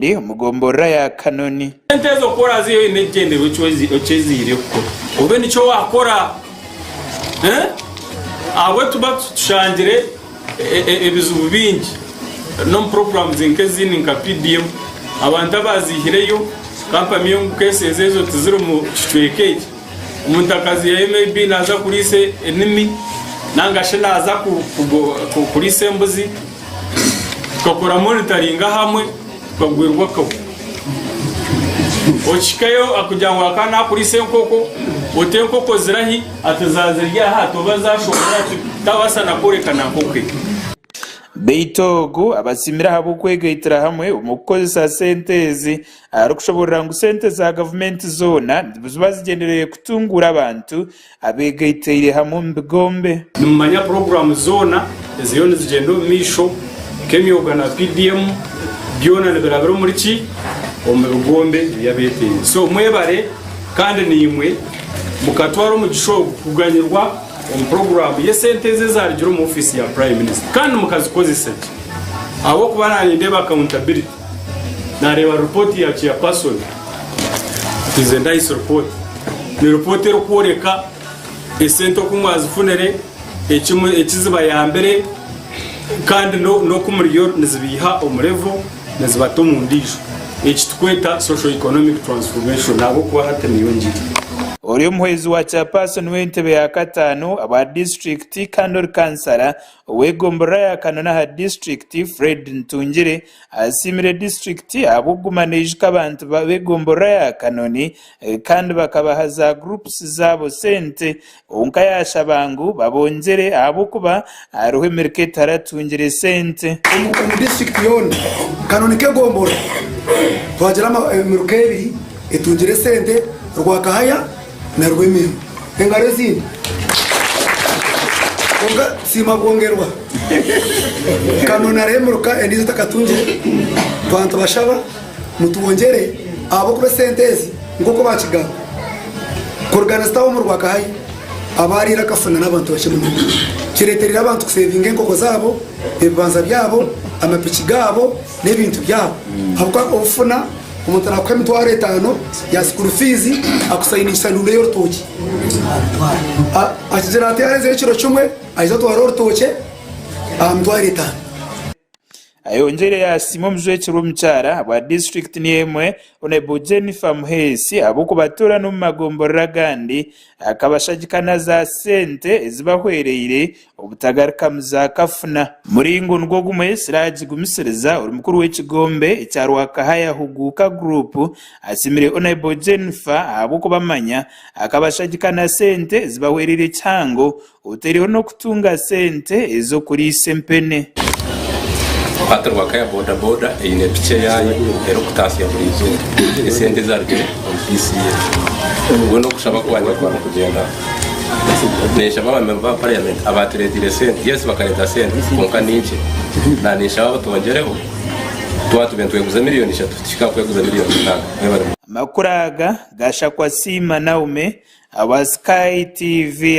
Omu gomborora ya Kanoni. Sente ezo ku oraaziiheyo oine ekigyendererwa eki oziihireyo kukora, obe nikyo waakora. Ahabw'okuba tuba tushangire ebizibu bingi n'omu puroguraamu nk'ezindi nka PDM, abantu abaaziihireyo kampani enguka ezo tiziri mu kicweka eki. Omuntu akaziihayo maybe naaza kuriisa enimi nanga shi naaza kuriisa embuzi. Tukakora monitoring ahamwe tukagwirwa akahu. Okihikayo akugira ngu akaba nakuriisa enkoko, oti enkoko zirahi? Ati zazirya aha ati oba zashongora ati tabaasa na kworeka na nkoko ye. Beitu ogu abasiimire ahabw'okwegaitira hamwe omu kukozesa sente ezi arikushoborora ngu sente za gavumenti zoona niziba zigyendereire kutunguura abantu Abeegaitaire hamwe omu bigombe. Nimumanya puroguraamu zoona eziriyo nizigyenda omu maisho nk'emyoga na PDM byona nibirabira omuri ki? Omu bigombe by'abeeteine. So mwebare kandi naimwe mukatwara omugisha ogu kuganyirwa omu puroguraamu y'esente ezi ezarugire omu ofiisi ya Prime Minister kandi mukazikozesa gye ahabw'okuba naanye nindeeba accountability. Naareeba ripooti ya chairperson, it is a nice report. Ni ripooti erikworeka esente oku mwazifunire, eki zibayambire kandi n'oku muriyo nizibiiha omu level nizibata omu ndiijo. Eki tukweta socio economic transformation ahabw'okuba hati niyo ngiri. Ori omuhwezi wa chairperson w'entebe ya kataano aba disiturikiti kandi ori kansara ow'egomborora ya Kanoni aha disiturikiti, Fred Ntungire asiimire disiturikiti ahabw'okuguma neijuka abantu b'egomborora ya Kanoni kandi bakabaha za groups zaabo sente kwonka yaashaba ngu babongyere ahabw'okuba hariho emirika etaratungire sente. Omu disiturikiti yoona Kanoni nk'egomborora twagira emiruka ebiri etungire esente Rwakahaya na Rwemirimo. Engaro ezindi kwonka tusiima bwongerwa. Kanoni hariho emiruka endiijo etakatungire twaba nitubashaba mutwongyere ahabw'okuba esente ezi nk'oku baakigamba kuruga na omu Rwakahaya abaariire akafuna n'abantu bakye munonga. Kireetereire abantu kusevinga enkoko zaabo, ebibanza byabo, amapiki gaabo n'ebintu byabo ahabw'okuba obufuna omuntu naakuha emitwaro etaano ya sikuuru fiizi akusayinisa ndundo y'orutookye. Akigira ati yaaheza ekiro kimwe aija atwara orutookye aha mitwaro etaano. Ayongyeire yaasiima omujwekyerwa omukyara ahabwa disiturikiti niyo emwe, Hon. Jennifer Muheesi ahabw'okubatuura n'omu magomborora agandi akabashagika na za sente ezibahwereire obutagarukamu za kafuna. Muringo nigwo gumwe, Siraji Gumisiriza ori mukuru w'ekigombe ekya Rwakahaya Huguuka Group asiimire Hon. Jennifer ahabw'okubamanya akabashagika na sente ezibahwereire kihango Otaireho n'okutunga sente ez'okuriisa empene. Hati Rwakaya boda boda eine piki eyaayo erikutaasya buri izooba esente ezarugire omu PCA. Mbwenu okushaba kwangye kuba nikugyenda ngu ninshaba aba memba ba parliament abatureeteire esente, yes bakareeta sente kwonka ninkye, na ninshaba batwongyereho twaba tubaire nitweguza miriyoni ishatu tuhike aha kweguza miriyoni mukaaga. Mwebare munonga. Amakuru aga gashakwa Siima Naume awa Sky TV.